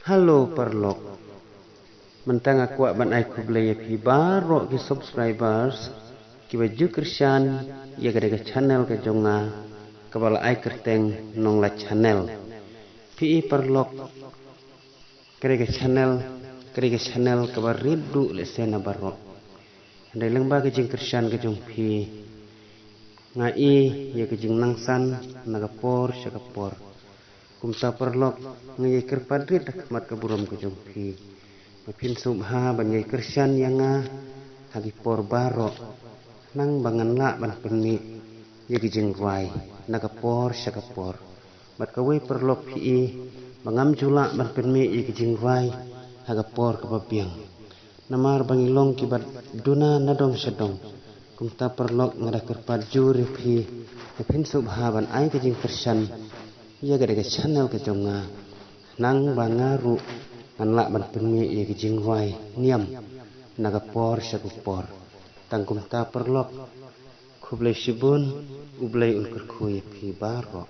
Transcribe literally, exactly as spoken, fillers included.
Hello paralok. Mynta nga kwah ban ai khublei ïa phi baroh ki subscribers kiba ju kyrshan ïa ka dei ka channel ka jong nga kaba la ai kyrteng Nonglait Channel. Phi i paralok, ka dei ka channel, ka dei ka channel kaba rit duh lehse na baroh. Hynrei lyngba ka jingkyrshan ka jong phi, nga i ïa ka jingnangsan na ka por sha ka por. Kumta paralok, nga ïai kyrpad rit ha khmat ka burom ka jong phi ba phin sngewbha ban ïai kyrshan ïa nga ha ki por baroh, khnang ba ngan lah ban pynmih ïa ki jingrwai na ka por sha ka por. Bad kawei paralok, phi i ba ngam ju lah ban pynmih ïa ki jingrwai ha ka por kaba biang, namar ba ngi long kiba duna na dong sha dong. Kumta paralok, nga da kyrpad jur ïa phi ba phin sngewbha ban ai ka jingkyrshan ïa ka dei ka channel ka jong nga, khnang ba nga ruh ngan lah ban pynmih ïa ki jingrwai niam na ka por sha ka por. Tang kumta paralok, khublei shibun, U Blei un kyrkhu ïa phi baroh.